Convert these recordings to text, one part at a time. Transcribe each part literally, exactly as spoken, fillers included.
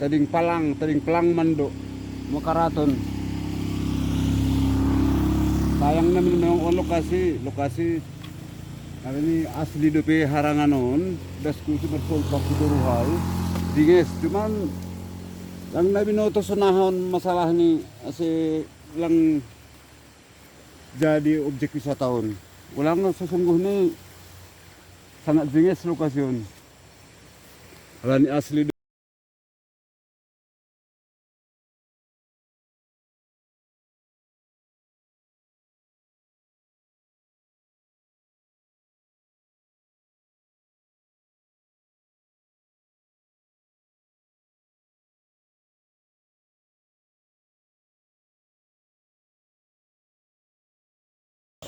Tading palang, tading palang mando. Makaraton. Sayang na memang on lokasi, lokasi. Hari ini asli dope harangan on. Das kusi bersolpak kudu ruhai. Dinges, cuman yang na binoto sonahon masalah ni asi lang jadi objek wisata on. Ulang sesungguhnya sangat dinges lokasi on. Alani asli.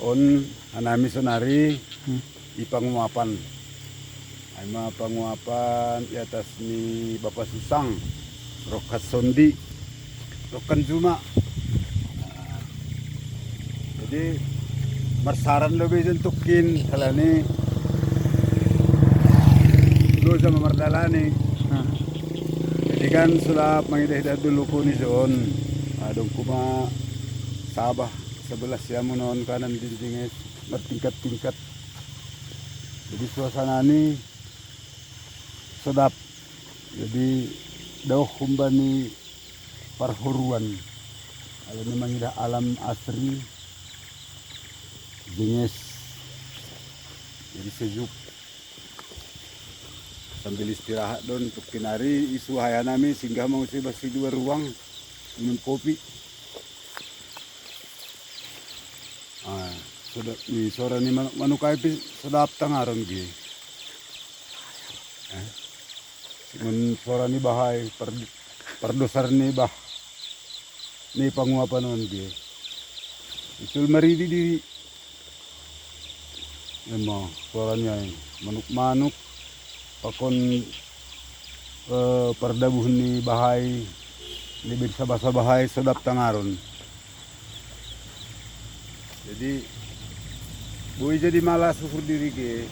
On hanami sonari. Hmm. I panguapan. Ai ma panguapan i atas ni Bapa Susang. Rokkan sondi. Rokkan juma. Nah, jadi marsaran do be ijon tungkin halani loja ma mardalani. Hmm. Jadi kan sulap mangidah-idah dulu ku ni jon. Adong kuma sabah sebelah siamun on kanan dinding es bertingkat-tingkat. Jadi suasana ni sedap. Jadi dauh humbani parhuruan. Alani mangidah alam asri, dinges. Jadi sejuk. Sambil istirahat don, tungkin ari isu haya nami singgah mangusai basi dua ruang minum kopi. Ah, sedap ni suara ni manuk, manuk ai pi sedap tangaron ge. Eh, mun suara ni bahai per, perdosar ni bah ni panguapan on ge. Isul maridi diri. Emang suara ni ai manuk-manuk pakon eh, pardabuh ni bahai, ni bed sabah-sabah ai sedap tangaron. Jadi boi jadi malas uhur diri ge.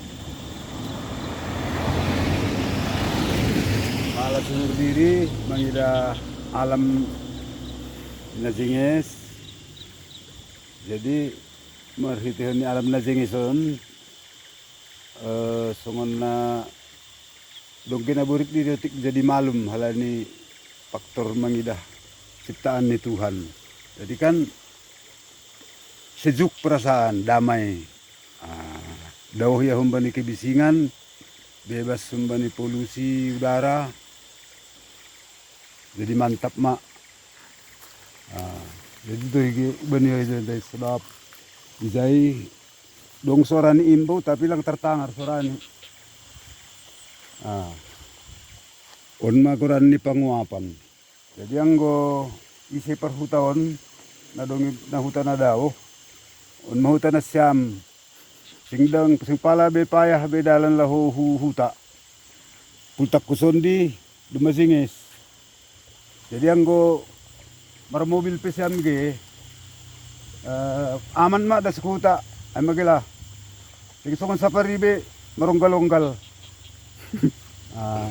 Malas uhur diri mangidah alam na jenges. Jadi marhitehon ni alam na jenges on eh, songon na dongke na borit di dotik jadi malum halani faktor mangidah ciptaan ni Tuhan. Jadi kan sejuk perasaan, damai. Ah, dauh ia humbani kebisingan, bebas humbani polusi udara. Jadi mantap ma. Ah, jadi tu higi bani higi sedap. Ijai dong suara ni imbau tapi lang tertangar suara ni. Ah. On ma goran ni panguapan. Jadi anggo ise parhuta on na dong na huta na daoh. On ma huta nasiam. Sing dang sing pala be payah be dalan laho hu huta. Pultak ku sondi duma singes. Jadi anggo marmobil pe siam ge eh, aman ma das kuta ai magela. Jadi songon sapari be maronggal-onggal. Ah,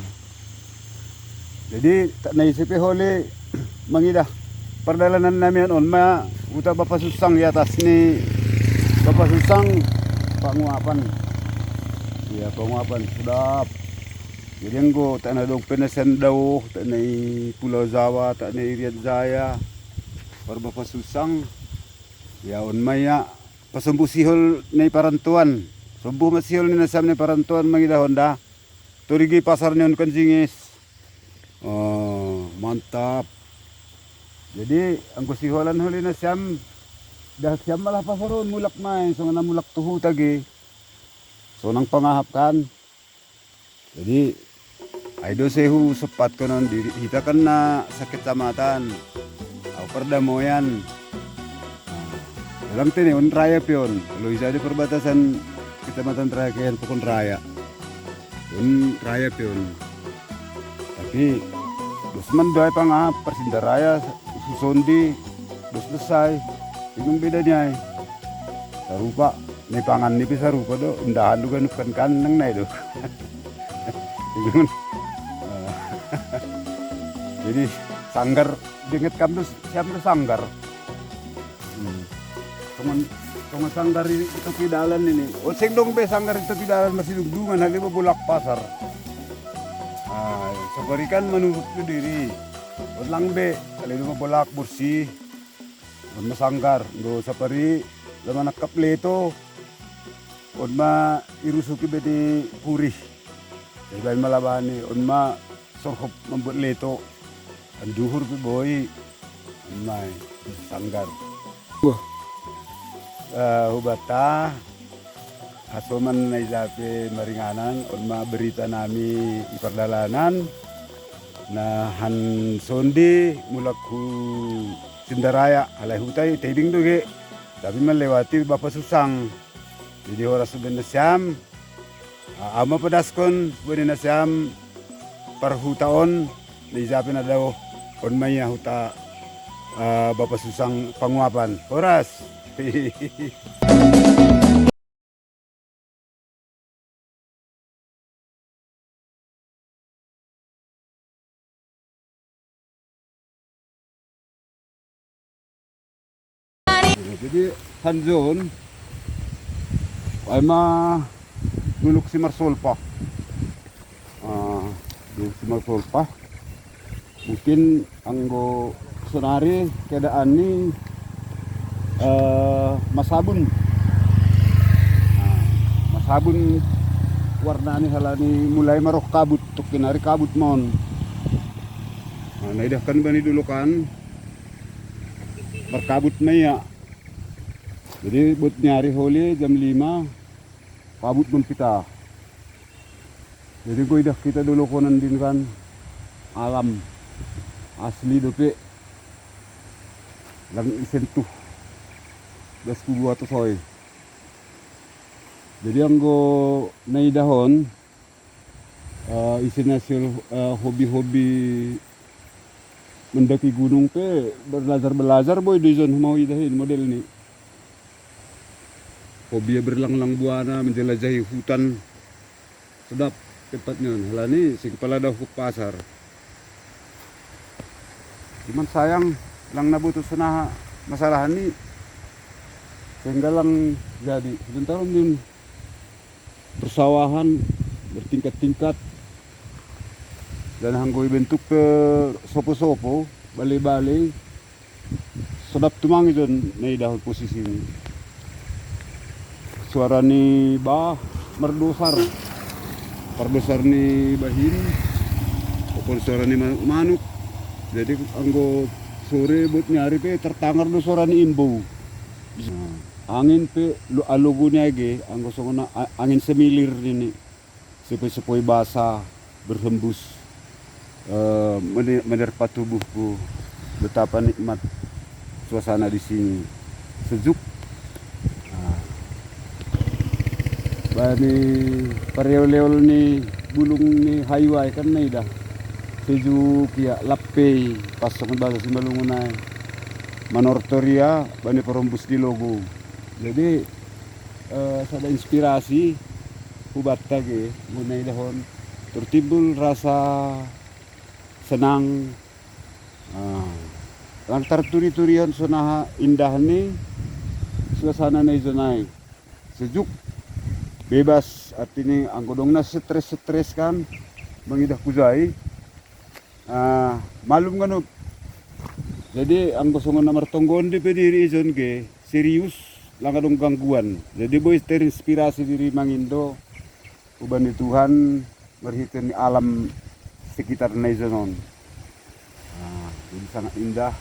jadi tak na ise pe hole mangidah pardalanan namian on ma uta Bapa Susang di atas ni Bapa Susang panguapan. Ya panguapan sedap. Jadi anggo tak na dong penasian daoh tak na i Pulau Jawa tak na i Rian Jaya. Par Bapa Susang ya on ma ia pasombu sihol na i parantoan. Sombu ma sihol ni nasiam na i parantoan mangidah on da. Torigi pasar ni on kan jingis. Oh, mantap. Jadi anggo siholan holi nasiam dah siam malah pasar on mulak mai songon na mulak tu huta ge. Sonang pangahap kan. Jadi ai do sehu sepat konon diri hita kan na sakecamatan. Au pardamoyan. Dalam tene on raya pe on. Lo hita di perbatasan kecamatan raya kehan pokon raya. On raya pe on. Tapi dos man do ai pangahap parsinda raya susondi dos besai. Bingung beda ni ai. Sarupa ni pangan ni pe sarupa do undahan do ganup kan kan nang nai do. Bingung. Jadi sanggar, dinget kam tu, siam tu sanggar. Hmm. Tongan, tongan sanggar i, i topi dalan ini. O, seng dong be sanggar i topi dalan, masi dungdungan, hali babolak pasar. Ah, sapari kan manurut tu diri. On lang be, hali babolak, borsih. On ma sanggar, anggo sapari, la manangkap leto. On ma irusuki be ni puri. Jadi baen ma labani, on ma sorhop mambuat leto. Anduhur pe boi. On ma i sanggar. Wah. Eh, hubanta, hasoman na ija pe maringanan, on ma berita nami i pardalanan. Na han sonde mulak hu Sindaraya, alai huta i tebing do ge. Tapi melewati Bapa Susang. Jadi horas be nasiam, ah, au ma padaskon, boi ni nasiam parhuta on, na ija pe na dao, on ma ia huta, ah, Bapa Susang Panguapan. Horas. Jadi, hanjon, ai ma duluk si Marsolpa. Ah, duluk si Marsolpa. Mungkin anggo sonari keadaan ni, eh, masabun. Nah, masabun warna ni halani mulai maroh kabut, tokkin ari kabut ma on. Nah, naidahkan bani dolokan, markabut ma ia. Jadi, buat ni ari holi jam lima, kabut ma on pita. Jadi, anggo idah kita dolokonan din kan, alam asli dope, lang isentuh das kubu atau soi. Jadi, anggo naidahon, eh, isi hasil, eh, hobi-hobi mendaki gunung pe, belajar-belajar boi do ijon, mau idahin model ni. Hobi berlanglang buana, menjelajahi hutan. Sedap tempatnya, halani sing pala dao hu pasar. Cuman sayang, lang na boto sonaha masalah ni, sehingga lang jadi. Sebentar, Om Yun. Persawahan bertingkat-tingkat. Dan anggo ibentuk pe sopo-sopo, bale-bale, sedap tumang ijon naidahon posisi ni. Suara ni bah mardosar. Pardosar ni bahin, pokon suara ni manuk-manuk. Jadi anggo sore buat ni ari pe tertangar do suara ni imbou. Angin pe lo-, alogo ni age, anggo songon a-, angin semilir nini. Sepoi-sepoi basa berhembus, eh, mene-, menerpa tubuhku. Betapa nikmat suasana di sini. Sejuk. Nah. Bani pareol-eol ni bulung ni hayu ai kan naidah. Sejuk ia, lappei, pas songon basa Simalungun ai. Manortor ia bani parhembus di logo. Jadi, eh, sada inspirasi hubanta ge, muna idahon, tertimbul rasa senang, ah, lang tarturi-turihon sonaha indah ni suasana na ijon ai. Sejuk, bebas, artini anggo dong na stres-stres kan, mangidah hujai, ah, malum ngana. Jadi, anggo songon na martonggoon dope diri ijon ge, serius, lang adong gangguan. Jadi, boi terinspirasi diri mangindo, hubani Tuhan, marhite ni alam sekitar na ijon on. Nah, jadi sangat indah.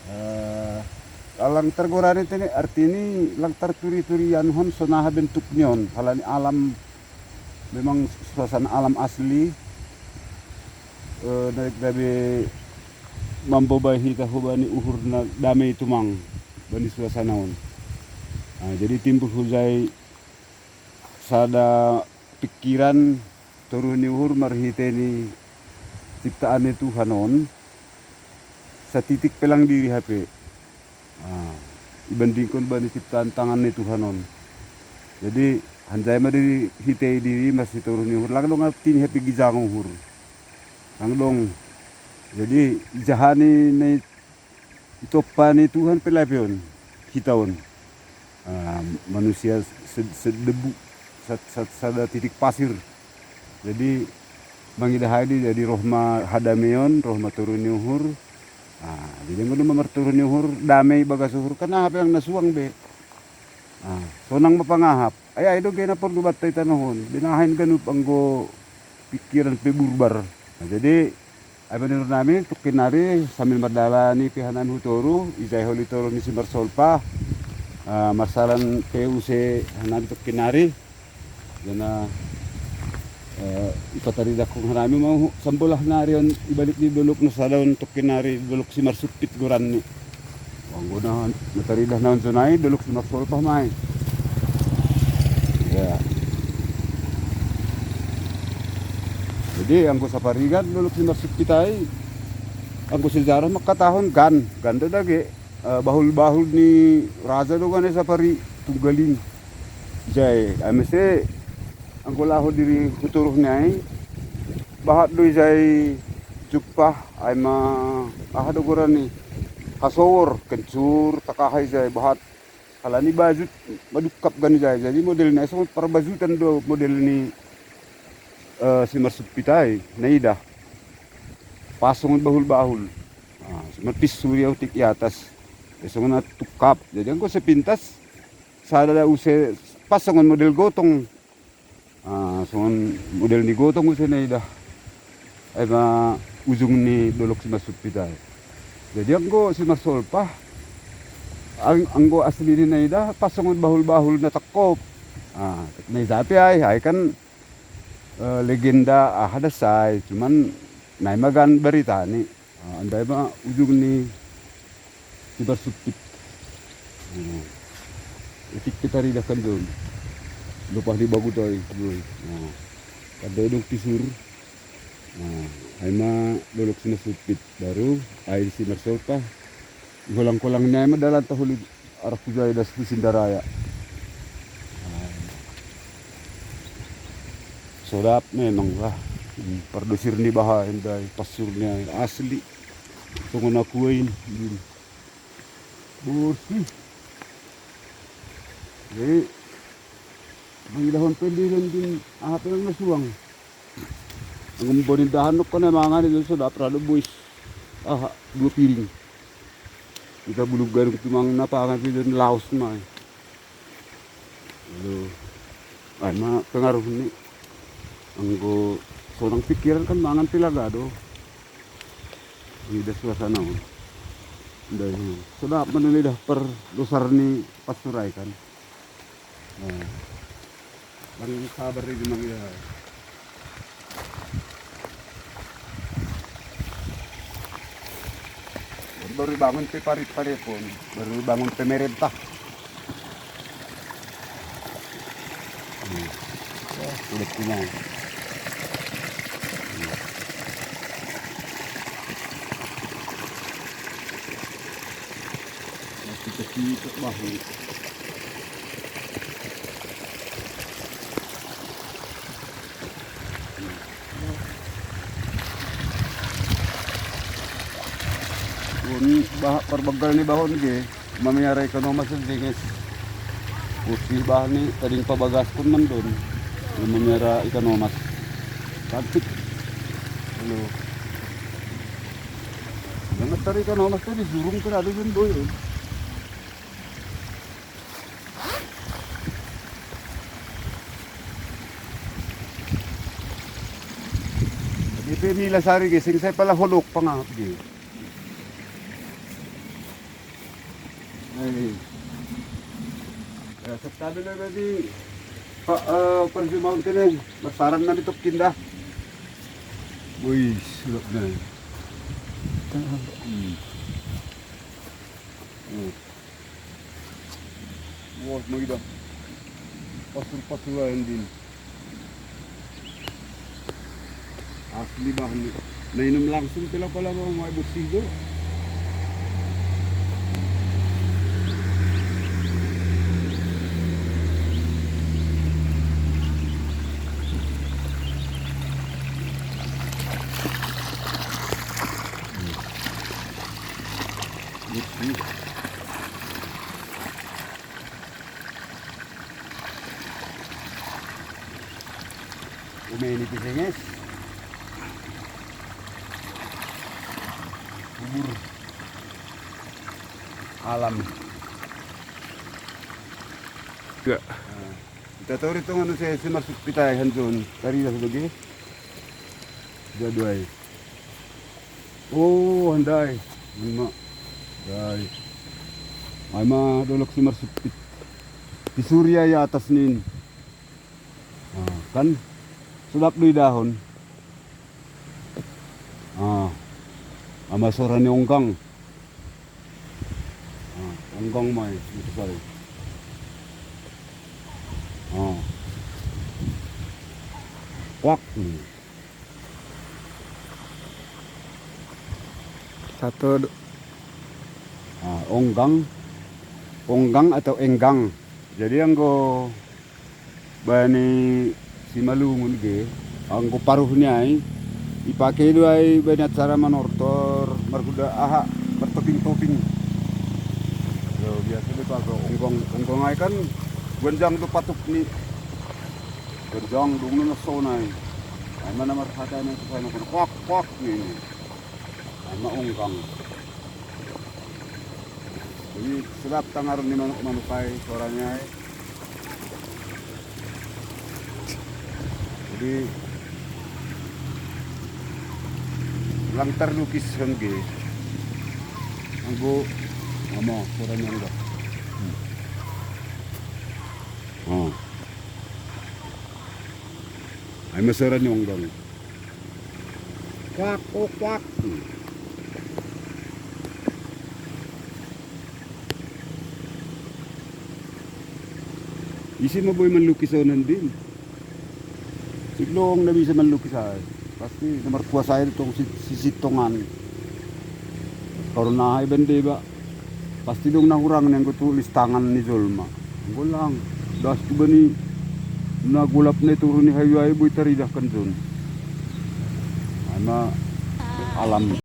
Eh, lang targorani tene, artini lang tarturi-turianhon sonaha bentuk ni on, halani alam memang suasana alam asli, eh, na gabe mamboban hita hubani uhur na dame tumang bani suasana on. Nah, jadi timbul hujai sada pikiran toruh ni uhur marhite ni ciptaan ni Tuhan on, satitik pe lang diri hape. Ah, ibandingkon bani ciptaan tangan ni Tuhan on. Jadi, hanjai ma diri hite diri masitoruh ni uhur, lang dong artini hape gijang uhur. Ang dong. Jadi, ija ha ni, ni itoppa ni Tuhan pe lape on, hita on. Ah, manusia se-, sedebu, sat-, sat-, sada titik pasir. Jadi, mangida ha i di, jadi roh ma hadameon, roh ma toru ni uhur. Ah, jadi anggo dung martoru ni uhur, dame i bagas uhur, kan aha pe na suang be. Ah, sonang ma pangahap. Ai, ai do gabe na porlu banta i tano on. Binahen ganup anggo pikiran pe burbar. Nah, jadi, ai, panurunami tungkin nari sambil mardalani pe hanami hu Toru, ijai holi toru ni si Marsolpa. Ah, marsalan pe use hanami tungkin nari. Jana, eh, ipataridakkon hanami ma hu-, sambolah nari on ibalik ni dolok na sada on tungkin nari dolok si Marsumpit goranni. Anggo na, na taridah na on sonai, dolok si Marsolpa ma i. Ya. Jadi, anggo saparigat dolok si Marsumpit ai, anggo sejarah mangkatahon gan, gan do dage, eh, bahul-bahul ni raja do gan i sapari tunggal i. Ijai, ai muse anggo laho diri hu Toru ni ai, bahat do ijai jumpah, ai ma aha do goranni, hasowor, kencur, takaha ijai, bahat. Halani bajut madungkap gan ijai. Jadi model ni ai songon parbajutan do model ni, eh, si Marsumpit ai, naida. Pas songon bahul-bahul. Ah, songon pisuri au tik i atas. Eh, songon na tungkap. Jadi anggo sepintas, sada da use pas songon model gotong. Ah, songon model ni gotong use naida. Ai ma ujung ni dolok si Marsumpit ai. Jadi anggo si Marsolpa, ang-, anggo asli ni naida, pas songon bahul-bahul na tangkop. Ah, naida pe ai, ai kan, eh, legenda aha da sai, cuman nai ma gan baritani. Ah, ndai ma ujung ni si Marsumpit. Hmm. Itik pe taridah kan do on. Lopah ni bagu toi. Hmm. Kan do dung pisur. Hmm. Ai ma dolok si Marsumpit. Baru ai si Marsolpa. Iholang-holang ni ai ma dalanta holi arah hu Jaedas hu Sindaraya. Sodap memang lah. Hmm, pardosir ni baha ndai, pasur ni ai asli. Songon aku i. Hmm. Borsih. Jadi, mangidahon pe diri on, aha pe na suang. Anggo mamboan indahan dokkon na mangan i do, sodap ra do bois. Aha, dua piring. Hita bulung gadung tumang na pangan pe do, laos ma i. Aduh. Ai ma pengaruh ni. Anggo sonang pikiran kan mangan pe laga do. Ida suasana on. Ndai, sodap ma na idah pardosar ni pasur ai kan. Nah. Lang sabar i memang ya. Baru bangun pe parit-paritpon, baru bangun pemerintah. Hmm. Ya, udah punya. Hmm. Masih kecil, Bang. On, bah-, parbanggal ni baho on ge, mamiara ikan omas on, Jenges. Borsih baha ni, tading pabagaskon mandon. Mamiara ikan omas. Cantik. Halo. Jangan tadi ikan omas tadi, surung kan ada jendol. Di pe mila sari ge, sing sai pala holok pangahap ge. Ai. Ya, sekali lagi di pa-, eh, perjumaun kene, bersaran na di tok kinda. Wih, sulap na. Hmm. Hmm. Wah, maidah. Pasur-pasur lain din. Asli bahan ni. Na inum langsung pela pala mau mai bersih tu. Ini pisinges. Kubur alam. Ya. Nah, kita tahu itu nganu saya si marsupit ay hanjun. Tari dah sebagai. Dua-dua ay. Oh, handai. Ano ma. Handai. Ay ma dolok si marsupit. Di Surya ya atas nin. Ah, kan sedap di dahon. Ah, ama sora ni onggang. Ah, onggang may, ito pare. Ah. Kwak. Hmm. Satu, du- Ah, onggang. Onggang atau enggang. Jadi anggo bani Simalungun ge, anggo paruh ni ay, ipake do ay bani acara manortor, marhuda aha, martoping-toping. Yo, biasa do pago onggang, onggang ay kan ganjang do patuk ni. Ganjang do ngena sonai. Ay mana marhata ni, kuak, kuak ni. Ay ma onggang. Jadi sedap tangar ni manuk-manuk ay, soranya ay. Jadi lang terlukis kan ge. Anggo ama, soranya anggo. Hmm. Oh. Ay ma soranya onggang. Kwak, kwak, kwak. Isi ma boi manlukis onan din. Sidlong na bisa manlukis ay. Pasti na markuasa ay tong si, si Sitongan. Karuna ay bende ba. Pasti dong na hurang ni anggo tulis tangan ni jolma. Golang. Das tu bani na golap na turun ni hayu ay boi taridah kan jon. Ay ma alam.